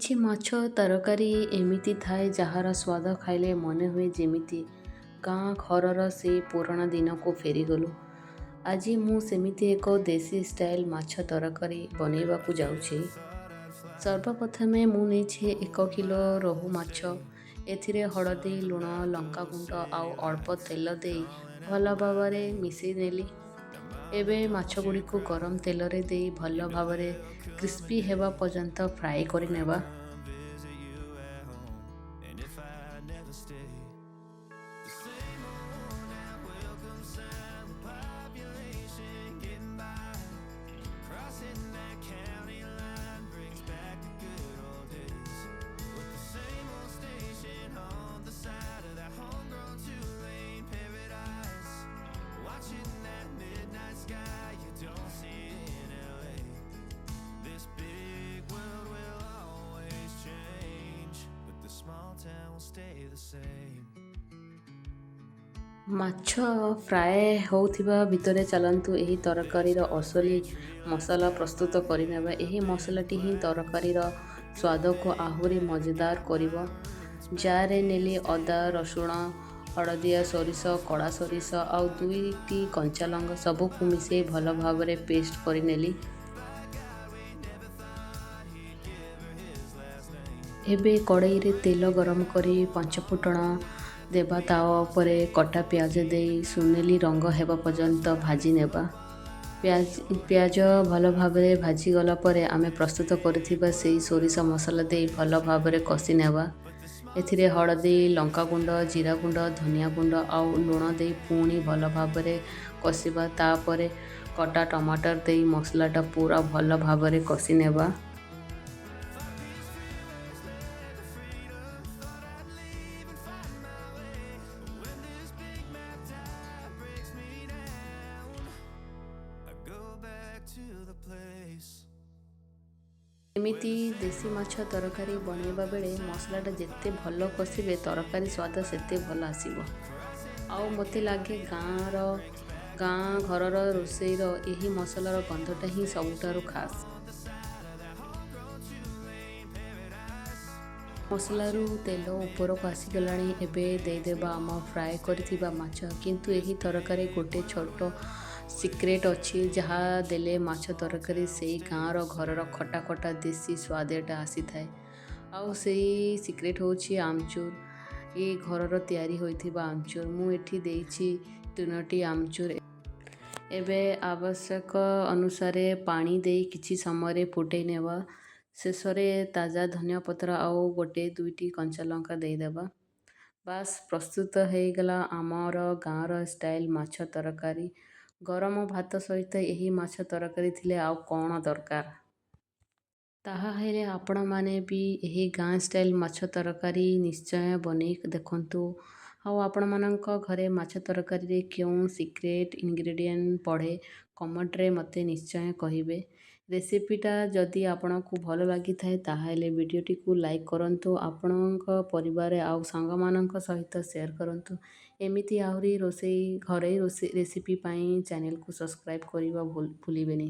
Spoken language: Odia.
କିଛି ମାଛ ତରକାରୀ ଏମିତି ଥାଏ, ଯାହାର ସ୍ୱାଦ ଖାଇଲେ ମନେ ହୁଏ ଯେମିତି ଗାଁ ଘରର ସେଇ ପୁରୁଣା ଦିନକୁ ଫେରିଗଲୁ। ଆଜି ମୁଁ ସେମିତି ଏକ ଦେଶୀ ଷ୍ଟାଇଲ୍ ମାଛ ତରକାରୀ ବନେଇବାକୁ ଯାଉଛି। ସର୍ବପ୍ରଥମେ ମୁଁ ନେଇଛି 1 କିଲୋ ରୋହୁ ମାଛ। ଏଥିରେ ହଳଦୀ, ଲୁଣ, ଲଙ୍କାଗୁଣ୍ଡ ଆଉ ଅଳ୍ପ ତେଲ ଦେଇ ଭଲ ଭାବରେ ମିଶାଇ ନେଲି। ଏବେ ମାଛ ଗୁଡ଼ିକୁ ଗରମ ତେଲରେ ଦେଇ ଭଲ ଭାବରେ କ୍ରିସ୍ପି ହେବା ପର୍ଯ୍ୟନ୍ତ ଫ୍ରାଏ କରିନେବା। Visit you at home, and if I never stay, the same old worn out welcome sign, the population getting by, crossing that county line brings back the good old days, with the same old station on the side of that homegrown 2-lane paradise, watching that midnight sky you don't see in LA. This big world will always change, but the small town will stay the same. ମାଛ ଫ୍ରାଏ ହେଉଥିବା ଭିତରେ ଚାଲନ୍ତୁ, ଏହି ତରକାରୀର ଅସଲି ମସଲା ପ୍ରସ୍ତୁତ କରିନେବା। ଏହି ମସଲାଟି ହିଁ ତରକାରୀର ସ୍ୱାଦକୁ ଆହୁରି ମଜାଦାର କରିବ। ଜାରରେ ନେଲି ଅଦା, ରସୁଣ, ହଳଦିଆ ସୋରିଷ, କଳା ସୋରିଷ ଆଉ ଦୁଇଟି କଞ୍ଚା ଲଙ୍କା। ସବୁକୁ ମିଶାଇ ଭଲ ଭାବରେ ପେଷ୍ଟ କରିନେଲି। ଏବେ କଡ଼େଇରେ ତେଲ ଗରମ କରି ପଞ୍ଚଫୁଟଣ ଦେବା। ତା ଉପରେ କଟା ପିଆଜ ଦେଇ ସୁନେଲି ରଙ୍ଗ ହେବା ପର୍ଯ୍ୟନ୍ତ ଭାଜି ନେବା। ପିଆଜ ଭଲ ଭାବରେ ଭାଜିଗଲା ପରେ ଆମେ ପ୍ରସ୍ତୁତ କରିଥିବା ସେଇ ସୋରିଷ ମସଲା ଦେଇ ଭଲ ଭାବରେ କଷି ନେବା। ଏଥିରେ ହଳଦୀ, ଲଙ୍କାଗୁଣ୍ଡ, ଜିରା ଗୁଣ୍ଡ, ଧନିଆ ଗୁଣ୍ଡ ଆଉ ଲୁଣ ଦେଇ ପୁଣି ଭଲ ଭାବରେ କଷିବା। ତାପରେ କଟା ଟମାଟର ଦେଇ ମସଲାଟା ପୁରା ଭଲ ଭାବରେ କଷି ନେବା। These freeways led to freedom. Thought I'd leave and find my way. But when this big map tide breaks me down, I go back to the place. ଏମିତି ଦେଶୀ ମାଛ ତରକାରୀ ବନେଇବା ବେଳେ ମସଲାଟା ଯେତେ ଭଲ କଷିବେ, ତରକାରୀ ସ୍ୱାଦ ସେତେ ଭଲ ଆସିବ। ଆଉ ମୋତେ ଲାଗେ ଗାଁ ଘରର ରୋଷେଇର ଏହି ମସଲାର ଗନ୍ଧଟା ହିଁ ସବୁଠାରୁ ଖାସ୍। ମସଲାରୁ ତେଲ ଉପରକୁ ଆସିଗଲାଣି। ଏବେ ଦେଇଦେବା ଆମ ଫ୍ରାଏ କରିଥିବା ମାଛ। କିନ୍ତୁ ଏହି ତରକାରୀ ଗୋଟେ ଛୋଟ ସିକ୍ରେଟ୍ ଅଛି, ଯାହା ଦେଲେ ମାଛ ତରକାରୀ ସେଇ ଗାଁର ଘରର ଖଟା ଖଟା ଦେଶୀ ସ୍ୱାଦଟା ଆସିଥାଏ। ଆଉ ସେଇ ସିକ୍ରେଟ୍ ହେଉଛି ଆମଚୁର, ଏ ଘରର ତିଆରି ହୋଇଥିବା ଆମଚୁର। ମୁଁ ଏଠି ଦେଇଛି ତିନୋଟି ଆମଚୁର। ଏବେ ଆବଶ୍ୟକ ଅନୁସାରେ ପାଣି ଦେଇ କିଛି ସମୟରେ ଫୁଟେଇ ନେବା। ଶେଷରେ ତାଜା ଧନିଆ ପତ୍ର ଆଉ ଗୋଟେ ଦୁଇଟି କଞ୍ଚା ଲଙ୍କା ଦେଇଦେବା। ବାସ୍, ପ୍ରସ୍ତୁତ ହେଇଗଲା ଆମର ଗାଁର ଷ୍ଟାଇଲ୍ ମାଛ ତରକାରୀ। ଗରମ ଭାତ ସହିତ ଏହି ମାଛ ତରକାରୀ ଥିଲେ ଆଉ କ'ଣ ଦରକାର? ତାହା ହେଲେ ଆପଣମାନେ ବି ଏହି ଗାଁ ଷ୍ଟାଇଲ୍ ମାଛ ତରକାରୀ ନିଶ୍ଚୟ ବନେଇ ଦେଖନ୍ତୁ। ଆଉ ଆପଣମାନଙ୍କ ଘରେ ମାଛ ତରକାରୀରେ କେଉଁ ସିକ୍ରେଟ୍ ଇନଗ୍ରେଡ଼ିଏଣ୍ଟ ପଡ଼େ, କମେଣ୍ଟରେ ମୋତେ ନିଶ୍ଚୟ କହିବେ। ରେସିପିଟା ଯଦି ଆପଣଙ୍କୁ ଭଲ ଲାଗିଥାଏ, ତାହେଲେ ଭିଡ଼ିଓଟିକୁ ଲାଇକ୍ କରନ୍ତୁ, ଆପଣଙ୍କ ପରିବାର ଆଉ ସାଙ୍ଗମାନଙ୍କ ସହିତ ସେୟାର କରନ୍ତୁ। ଏମିତି ଆହୁରି ରୋଷେଇ ଘରୋଇ ରୋଷେଇ ରେସିପି ପାଇଁ ଚ୍ୟାନେଲକୁ ସବସ୍କ୍ରାଇବ୍ କରିବା ଭୁଲିବେନି।